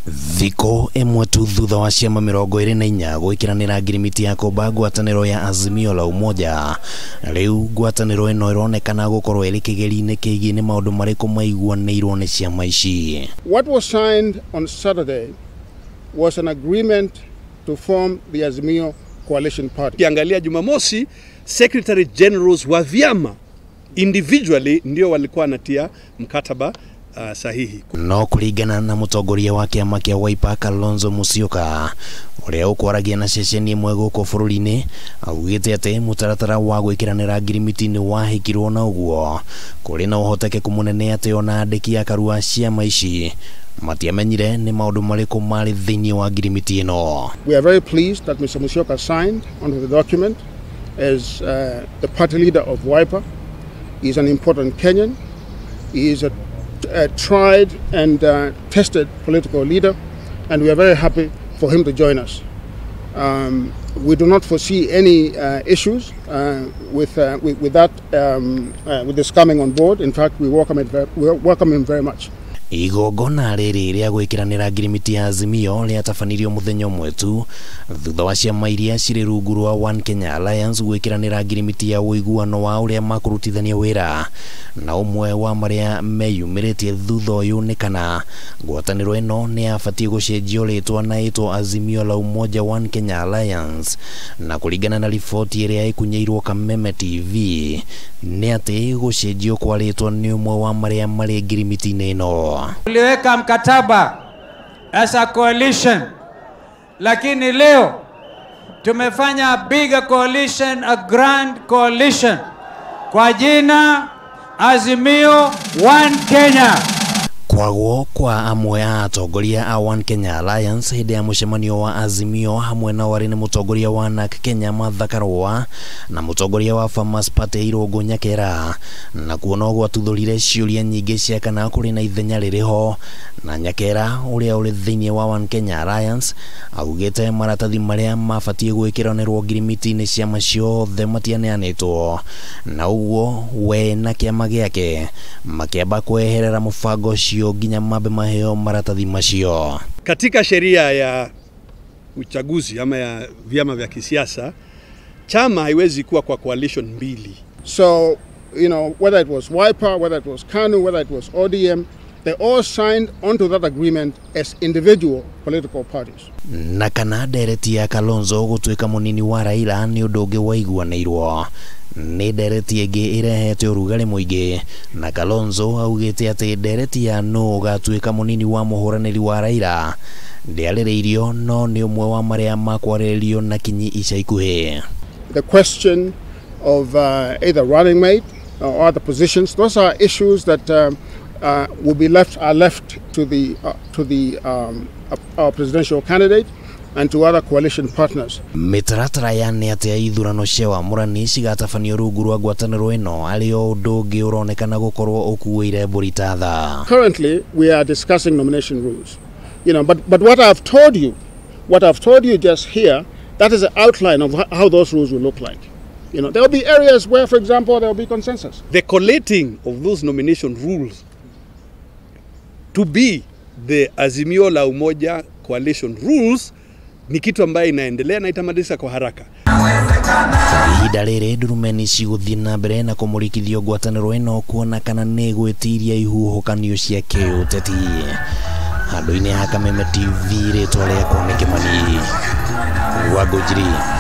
Thikũ ĩmwe tu thutha wa ciama 24 gwĩkĩranĩra ngirimiti ya kũmba ngwatanĩro ya Azimio la Umoja, rĩu ngwatanĩro ĩno ĩronekana gũkorwo ĩrĩ kĩgeri-inĩ kĩgiĩ nĩ maũndũ marĩkũ maiguanĩirwo nĩ ciama ici. What was signed on Saturday was an agreement to form the Azimio Coalition Party. Ukiangalia Jumamosi, Secretary Generals wa vyama individually ndio walikuwa wanatia mkataba sahihi. No kũringana na mũtongoria wa kĩama kĩa Wiper Kalonzo Musyoka ũrĩa ũkwaragia na ceceni ĩmwe gũkũ bũrũri-inĩ, augĩte atĩ mũtaratara wa gwĩkĩranĩra ngirimiti nĩ wahĩkirwo na ũguo kũrĩ na ũhotekeku mũnene atĩ ona andĩki a karua ciama ici matiamenyire nĩ maũndũ marĩkũ marĩ thĩinĩ wa ngirimiti ĩno. We are very pleased that Mr. Musyoka signed onto the document as the party leader of Wiper. He is an important Kenyan. He is a tried and tested political leader, and we are very happy for him to join us. We do not foresee any issues with this coming on board. In fact, we welcome it. We welcome him very much. Igongona rĩrĩ rĩa gwĩkĩranĩra ngirimiti ya Azimio rĩatabanirio mũthenya ũmwe tu thutha wa ciama iria cirĩ rungu rwa One Kenya Alliance gwĩkĩranĩra ngirimiti ya ũiguano wa ũrĩa makũrutithania wĩra, na ũmwe wa marĩa meyumĩrĩtie thutha ũyũ nĩ kana ngwatanĩro ĩno nĩ yabatiĩ gũcenjio rĩtwa na ĩtwo Azimio la Umoja One Kenya Alliance, na kũringana na riboti ĩrĩa ĩkunyĩirwo Kameme TV nĩ atĩ gũcenjio kwa rĩtwa nĩ ũmwe wa marĩa marĩ ngirimiti-inĩ ĩno. Tuliweka mkataba as a coalition, lakini leo tumefanya bigger coalition, a grand coalition kwa jina Azimio One Kenya. Kwagwo kwa amwe a atongoria a One Kenya Alliance hĩndĩ ya mũcemanio wa Azimio hamwe na warĩ nĩ mũtongoria wa NARC Kenya Martha Karua na mũtongoria wa Farmers Party Irũngũ Nyakera, na kuona gwatuthũrire ciũria nyingĩ cia kana kũrĩ na ithenya rĩrĩ ho, na Nyakera ũrĩa ũrĩ thĩinĩ wa One Kenya Alliance augĩte maratathi marĩa mabatiĩ gwĩkĩranĩrwo ngirimiti-inĩ ciama ciothe matianeanĩtwo, na ũguo we na kĩama gĩake makĩamba kweherera mũbango ũcio nginya mambe maheo maratathi macio. Katika sheria ya uchaguzi ama ya vyama vya kisiasa, chama haiwezi kuwa kwa coalition mbili. So, you know, whether it was Wiper, whether it was KANU, whether it was ODM, they all signed onto that agreement as individual political parties. Na kana ndereti ya Kalonzo gũtuĩka mũnini wa Raila nĩ ũndũ ũngĩ waiguanĩirwo nĩ ndereti ĩngĩ ĩrehete ũrugarĩ mũingĩ, na Kalonzo augĩte atĩ ndereti ya nũ ũgatuĩka mũnini wa mũhũranĩri wa Raila ndĩarĩrĩirio, no nĩ ũmwe wa marĩa makwarĩrĩrio na kinyi ica ikuhĩ. The question of either running mate or other positions, those are issues that will be left to the our presidential candidate and to other coalition partners. Mĩtaratara ya nĩ atĩa ithurano cia wamũrani cigatabanio rungu rwa ngwatanĩro ĩno arĩ o ũndũ ũngĩ ũronekana gũkorwo ũkuĩire mbũri ta tha. Currently we are discussing nomination rules. You know, but what I've told you, just here, that is an outline of how those rules will look like. You know, there will be areas where, for example, there will be consensus. The collating of those nomination rules to be the Azimio la Umoja coalition rules ni kitu ambaye inaendelea na itamalizika kwa haraka. Ihinda rĩrĩ ndurumeni cigũthiĩ na mbere na kũmũrikithio ngwatanĩro ĩno kuona kana nĩ ĩgwĩtiria ihuhũkanio cia kĩũteti. Handũ-inĩ ha Kameme TV, rĩtwa rĩakwa nĩ Kĩmani wa Ngũnjiri.